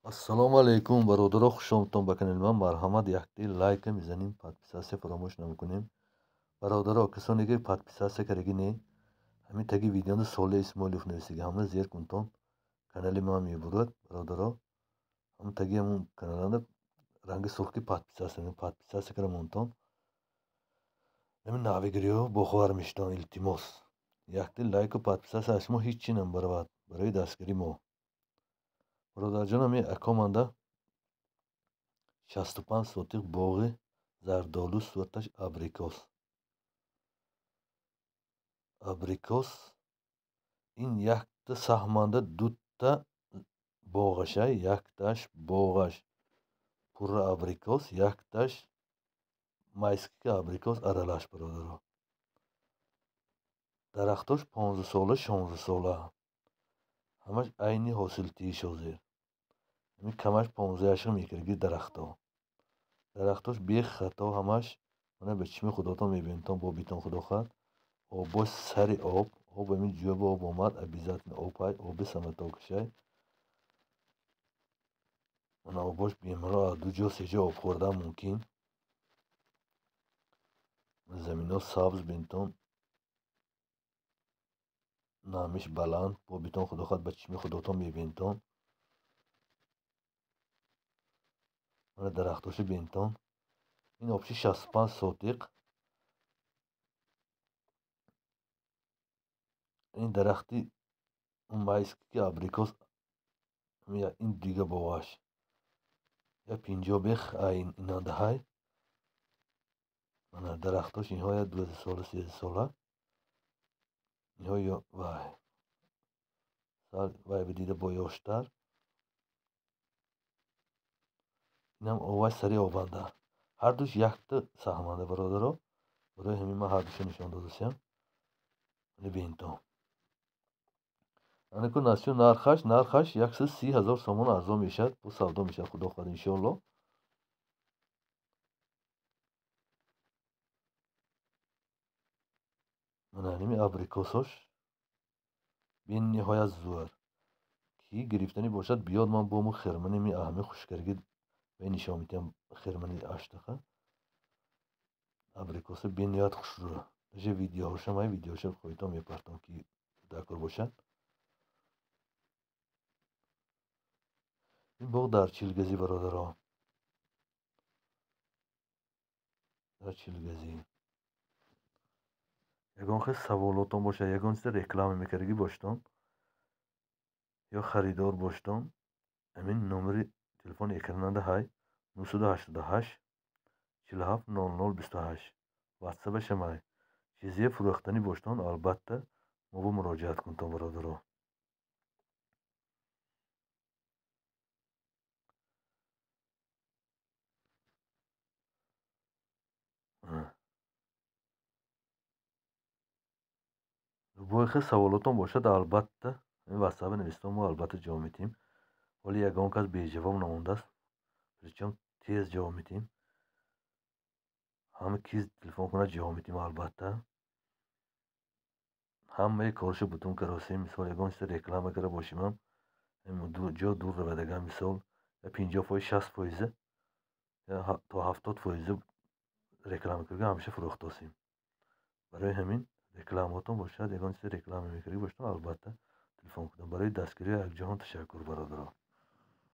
Ассалому алайкум, бародаро, хуш омадтон ба канали ман. Марҳамат, якти лайка мезанем, подписаться фаромӯш намекунем. Бародаро, касоне ки подписаться кардаги не, ҳамин таги видеода Солеҳ Исмоилов нависига, ҳама зер кунтон, канали ман мебурад. Бародаро, ҳамин таги ҳамун каналанда ранги сурх ки подписаться, подписаться кара монтон. Ҳамин навигириҳо бохабар мешудон, илтимос. Якти лайку подписаться аз шумо ҳеҷ чи намебаравад барои дастгирии мо. Бародарҷон, ҳамин акоманда 65 сотих боғи зардолу, сураташ абрикос. Абрикос ин якта саҳманда дута боғаша, якташ боғаш пурра абрикос, якташ майский абрикос аралаш, бародаро. Дарахтош 15 сола, 16 сола. Ҳамаш айни ҳосилтииш ҳозир. Ҳамин камаш 15 ашиқ мекардаги дарахто. Дарахтош бехато ҳамаш, мана ба чишми худотон мебинедтон, бо битон худо хоҳад. Обош сари об, об ҳамин ҷӯба об омад, обязательно об ҳай, оби самотокашай. Мана обош бемалол аз ду ҷо, се ҷо об хӯрдан мумкин. Замино сабз бинтон, намиш баланд, бо битон худо хоҳад, ба чишми худотон мебинедтон. Мана дарахтошо бинтон. Ин обши 65 сотиқ. Ин дарахти майский абрикос, ин дига боғаш. Я 50 бех инандаҳай. Мана дарахтош инҳо я 12 сола, 13 сола. Инҳо вай. Сал вай бидида бо ёштар. Инам оваш сари обанда. Ҳардуш якта саҳманда, бародаро. Барои ҳамин ман ҳардуша нишон додасям. Мана бинтон. Анаку насию нархаш, нархаш 130 ҳазор сомон арзон мешавад, бо савдо мешавад, худо хоҳад, иншоалло. Мана ҳамин абрикосош бениҳоят зӯр. Ки гирифтанӣ бошад, биёд, ман бо му хирмани ми аҳами хушкарги вай нишон медиҳам, хирмани аштақа. Абрикоса бениҳоят хушрӯ. Даже видеоҳоша ман видеоҳоша хоҳитон мепартам, ки даркор бошад. Ин боғ дар Чилгазӣ, бародаро. Дар Чилгазӣ. Ягон хел саволотон бошад, ягон чиза реклама мекардагӣ бошедон ё харидор бошедон, ҳамин номери телефони экрананда ҳай 988 47 00 28. Ватсапашам ҳай. Чизе фурӯхтанӣ бошедон, албатта мо бо муроҷиат кунтон, бародаро. Любой хел саволотон бошад, албатта ҳамин ватсапа нависитон, мо албатта ҷавоб медиҳем. Ҳоло ягон кас беҷавоб намондааст. Причём тез ҷавоб медиҳем. Ҳама киз телефон кунад, ҷавоб медиҳем албатта. Ҳамаи коршо бутун каросем, мисол ягон чиза реклама карда бошем ҳам, ҷо дур равад, агар мисол 50%, 60% то 70% реклама карда, ҳамеша фурӯхтосем. Барои ҳамин рекламаотон бошад, ягон чиза реклама мекардагӣ бошед, албатта телефон кунед. Барои дастгирии якҷаҳон ташаккур, бародаро.